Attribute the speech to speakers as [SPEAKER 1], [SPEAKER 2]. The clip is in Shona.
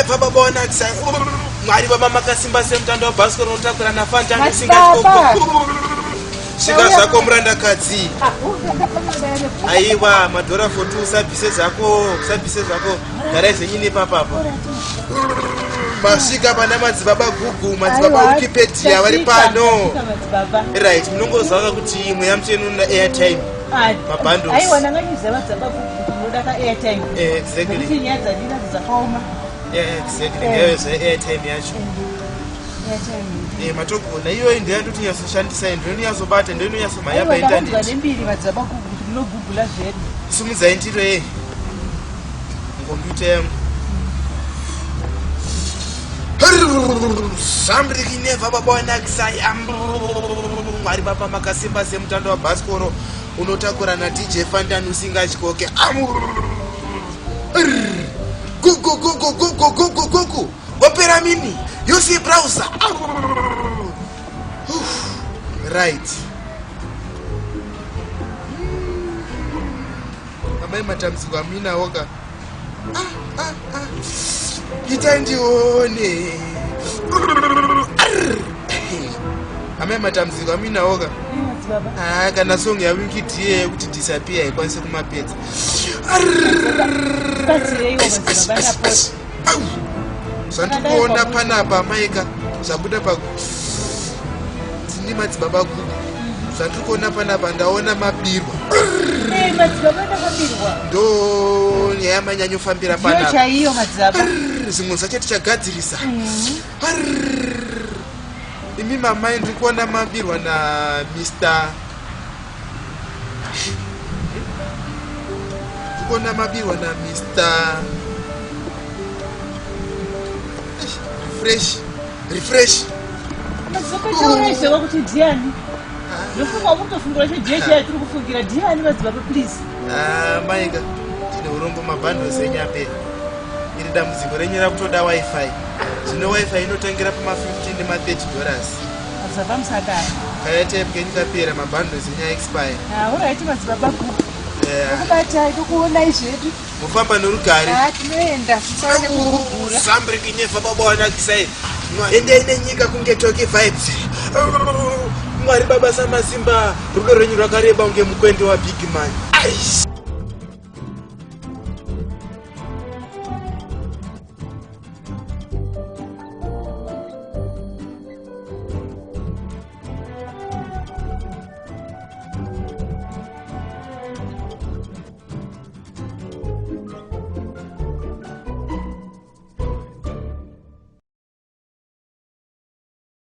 [SPEAKER 1] Neva baba wanakisa. Mwari baba makasimba semutando wabhasikoro unotakura nafanta
[SPEAKER 2] Madzibaba.
[SPEAKER 1] Svika zvako murandakadzi. Aiwa madhora 42 usabvise zvako, usabvise zvako. Garai zvenyu nepapapa. Masvika pana madzibaba Google, madzibaba
[SPEAKER 2] Aiwa,
[SPEAKER 1] Wikipedia vari
[SPEAKER 2] tasvika,
[SPEAKER 1] pano.
[SPEAKER 2] tasvika madzibaba.
[SPEAKER 1] Right, munongoziva kuti mweya mutsvene unoda airtime.
[SPEAKER 2] Ah,
[SPEAKER 1] Mabundles.
[SPEAKER 2] Aiwa ndanganyuziva madzibaba Google kuti munoda ka airtime.
[SPEAKER 1] Eh, exactly.
[SPEAKER 2] Nekuti nyaya dzandinadzo dzakaoma.
[SPEAKER 1] Yeah, exactly.
[SPEAKER 2] Eh.
[SPEAKER 1] Ndiyo zve airtime yacho.
[SPEAKER 2] Airtime.
[SPEAKER 1] Eh, matogona iyoyi ndiyo yandoti nyatsoshandisa iyi, ndiyo inonyatsobata, ndiyo inonyatsomhanya
[SPEAKER 2] Aiwa ndakanzwa
[SPEAKER 1] paintaneti.
[SPEAKER 2] nembiri madzibaba Google kuti munogugula zvedu.
[SPEAKER 1] Simudzai ndiro ye ngombiyuta yangu. Zvamrikineva baba wanakisai Mwari baba makasimba semutando wabhasikoro unotakura na DJ Fantan usingatyoke. Google Google Google Google Google Opera Mini UC browser. Right. Amai matambudziko amuinawo ka. Ah, ah, ah. Itai ndione. Amai matambudziko amuinawo ka.
[SPEAKER 2] Eh, madzibaba.
[SPEAKER 1] Ah, kana song yaWinky D yekuti disappear haikwanisi kumapedza.
[SPEAKER 2] Tibatsireiwo madzibaba ndapota.
[SPEAKER 1] Au! Zvandikuona panapa maika zvabuda pa tini madzibaba gugu zvandiri kuona panapa ndaona mabirwa
[SPEAKER 2] Eh, madzibaba ndakabirwa.
[SPEAKER 1] ndo nyaya yamanyanyofambira
[SPEAKER 2] Ndiyo
[SPEAKER 1] panapa
[SPEAKER 2] chaiyo madzibaba.
[SPEAKER 1] Zvimwe zvacho tichagadzirisa. Imi mamai ndiri kuona mabirwa na Mr ndiri kuona mabirwa na Mr Eish, refresh refresh.
[SPEAKER 2] Madzibaba taurai zvako kuti ndiani. Ndofunga mukutofungira cho jeche yatiri kufungira ndiani madzibaba please.
[SPEAKER 1] Ah, maika tine urombo mabundles enyu apera. Iri dambudziko renyu rakutoda wifi. Zvino wifi inotangira pama 15 nema $30.
[SPEAKER 2] Madzibaba musadaro.
[SPEAKER 1] Kaairtime kenyu kapera, mabundles enyu aexpire.
[SPEAKER 2] Ah, alright madzibaba gugu.
[SPEAKER 1] Yeah.
[SPEAKER 2] Tokubatai tokuonai zvedu.
[SPEAKER 1] Mufamba norugare.
[SPEAKER 2] Ah, tinoenda tisaone kugugura.
[SPEAKER 1] Sambrikinyefa baba wanakisai. Endai nenyika kunge Toki vibes. Mwari baba samasimba, rudo rwenyu rwakareba kunge mukwende waBig Man. Aish.